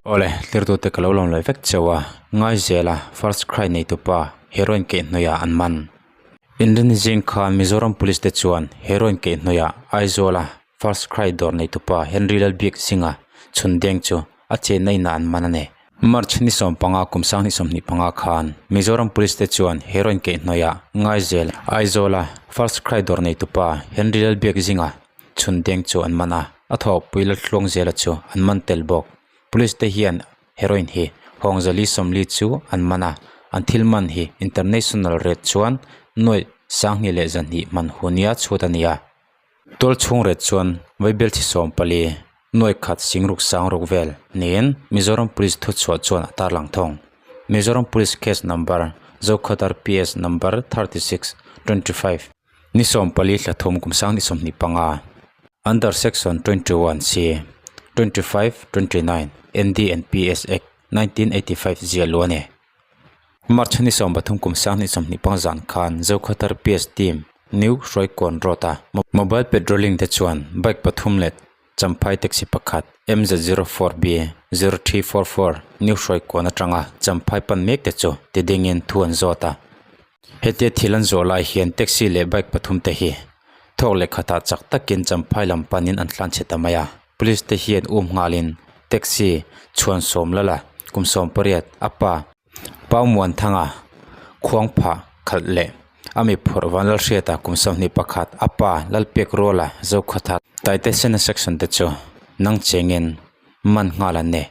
Awle, tirtute ka lo lawm leh vek cheu a, ngai zela first cry neitupa heroin keihhnawih an man. Inrin zing khan Mizoram Police te chuan heroin keihhnawih Aizawla first cry dawr neitupa Henry Lalbiak Singh-a chhun deng chu a chenna inah an man a ni. March ni 15 kum 2025 khan Mizoram Police te chuan heroin keihhnawih ngai zel Aizawla first cry dawr neitupa Henry Lalbiak Singh-a chhun deng chu an man a, a thawhpui Laltluang Zela chu an man tel bawk. Police te hian heroin hi Hawngzali 40 chu an man a, an thil man hi international rate chuan nuaih 2200 man hunia chhut a ni a. Tual chhung rate chuan vaibel thi 14 nuaih khat singruk sangruk vel niin Mizoram Police thuchhuah chuan a tarlang thawng. Mizoram Police case number Zokhawthar PS number 36 25 ni 14 thla thum kum 2025 under section 21 C 25 29 ND and PS Act 1985 ziah luh a ni. March ni 13 kum 2025 zan khan Zokhawthar PS team New Hruaikawn Road a mobile patrolling te chuan bike pathum leh Champhai taxi pakhat MZ04B 0344 New Hruaikawn atanga Champhai pan mek te chu ti dingin thu an zawt a. Hetia thil an zawh lai hian taxi leh bike pathum te hi thawk leh khatah chak takin Champhai lam panin an tlan chhe ta mai a. Police te hian um nghalin taxi chhuan sawm lala kum 18 a pa Pau Muanthanga khuang phah khalh leh a mi phurh Vanlalhriata kum 21 a pa Lalpek Ruala Zokhawthar Taite Sena section te chu nang chengin man nghal an ni.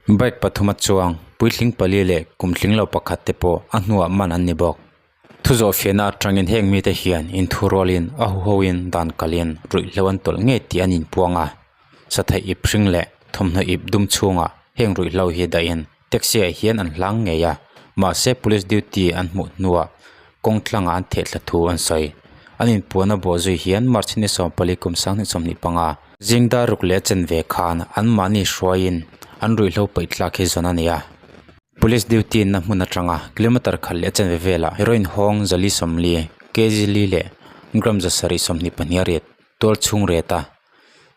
Bike pathum a chuang puitling pali leh kum tling lo pakhat te pawh a hnuah man an ni bawk. Thu zawh fiahna atangin heng mite hian inthu rualin a huhoin dan kalin ruihhlo an tawlh ngei tih an inpuang a. Sathaih ip hring leh thawmhnaw ip dum chhungah heng ruihhlo hi dahin taxi ah hian an hlang ngei a, mahse police duty an hmuh hnuah kawng tlangah an thehthla thu an sawi. An inpuan a bawh zui hian March ni 14 kum 2025 zingdar ruk leh a chen ve khan anmahni hruaiin an ruihhlo paih tlak hi zawn a ni a. Police duty na hmun atanga kilometer khat leh a chen ve velah heroin hawng zali 40 kg li leh gram 722 riat tual chhung ret a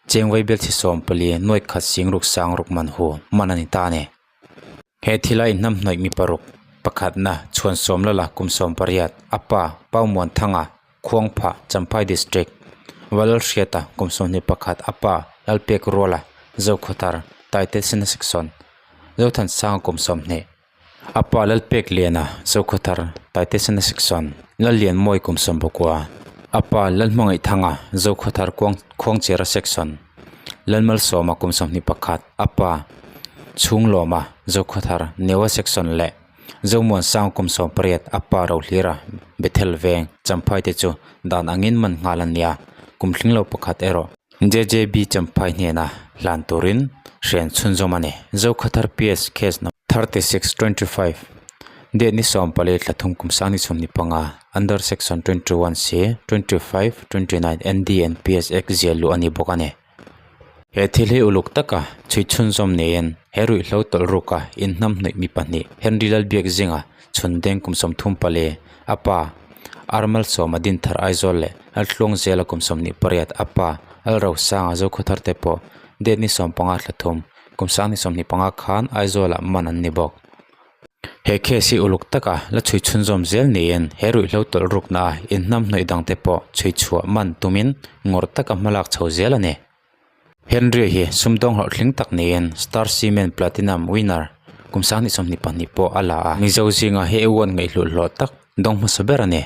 cheng vaibel chi 14 nuai khat singruk sangruk man hu man a ni ta a ni. He thila inhnamhnawih mi paruk pakhatna chhuan sawm lala kum 18 a pa Pau Muanthanga Khuangphah Champhai District Valalhriata kum 21 a pa Lalpek Ruala Zokhawthar Taite Sena Section Zothansanga kum 20 a pa Lalpek Liana Zokhawthar Taite Sena Section Lallianmawi kum 19 a pa Lalhmangaihthanga Zokhawthar Khuangchera Section Lalmalsawma kum 21 a pa Chhunglawma Zokhawthar Newa Section leh Zomuansang kum 18 a pa Rohlira Bethel Veng Champhai te chu dan angin man nghal an nia kum tling lo pakhat erawh JJB Champhai hnena hlan turin hrian chhunzawm a ni. Zokhawthar PS case no. 36 25 Date ni 14 thla thum kum 2025 under section 21 C 25 29 ND and PS Act ziah luh a ni bawk a ni. He thil hi uluk taka chhui chhunzawm neiin he ruihhlo tawlh ruka inhnamhnawih mi pahnih Henry Lalbiak zinga chhun deng kum 34 a pa Armal Sawma Dinthar Aizawl leh Laltluang Zela kum 28 a pa Lalrosanga Zokhawthar te pawh date ni 15 thla thum kum 2025 khan Aizawlah man an ni bawk. He case hi uluk taka la chhui chhunzawm zel niin he ruihhlo tawlh rukna a inhnamhnawih dang te pawh chhui chhuah man tumin ngawrh taka hmalak chho zel a ni. Henry hi sumdawng hlawhtling tak niin Star Cement Platinum winner kum 2022 pawh a la a. Mizo zinga he award ngaihhluh hlawh tak dawng hmasa ber a ni.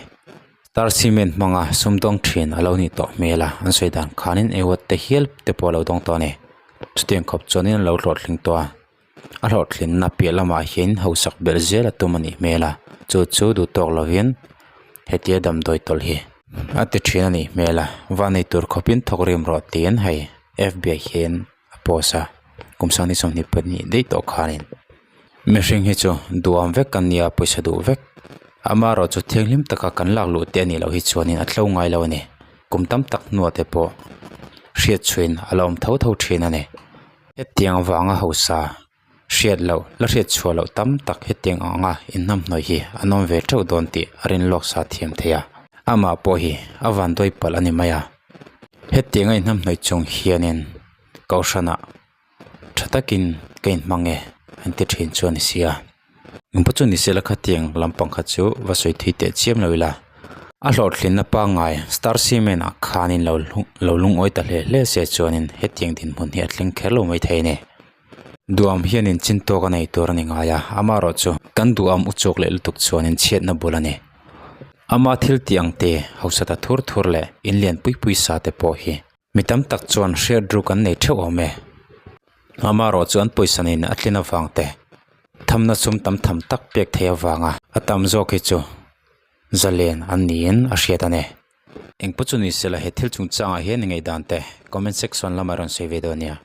Star Cement hmanga sumdawng thin a lo nih tawh hmel a, an sawi dan khanin award te hial te pawh a lo dawng tawh a ni. Chutiang khawp chuanin a lo hlawhtling tawh a. A hlawhtlinna piah lamah hian hausak belh zel a tum a nih hmel a chu chu duh tawk lovin hetia damdawi tawlh hi a ti thin a nih hmel a van ei tur khawpin thawk rim rawh tiin hei F_B ah hian a post a kum 22 daih tawh khanin mihring hi chu duham vek kan nia pawisa duh vek amaherawh chu thianghlim taka kan lak luh te a nih loh hi chuanin a tlo ngai lo a ni kum tam tak hnuah te pawh hriat chhuin a la awm tho tho thin a ni. Hetiang avanga hausa hriat loh la hriat chhuah loh tam tak hetiang anga inhnamhnawih hi an awm ve theuh dawn tih a rin lawk sa thiam thei a, amah pawh hi a van dawi palh a ni mai a. Hetianga inhnamhnawih chung hianin kohhranah tha Tha takin ka inhmang e an ti thin chu a ni sia. Engpawh chu ni sela khatiang lampang kha chu va sawi thui teh chiam lo ila. A hlawhtlinna pangngai Star Cement ah khanin lo lo lungawi ta hle hle se chuanin hetiang dinhmun hi a thleng kher lo mai thei a ni. Duham hianin chin tawk a nei tur a ni ngai a, amaherawh chu kan duham u chawk leh lutuk chuanin chhiatna bul a ni. Ama thil tih ang te, hausa ta thur thur leh in lian pui pui sa te pawh hi mi tam tak chuan hriat ruk an nei theuh awm e. Amaherawh chu an pawisa nen a tlin avang te, thamna sum tam tham tak pek theih avanga a tam zawk hi chu zalen an niin a hriat a ni. Engpawh chu ni sela he thil chungchangah hian i ngaihdan te comment section lamah rawn sawi ve dawn nia.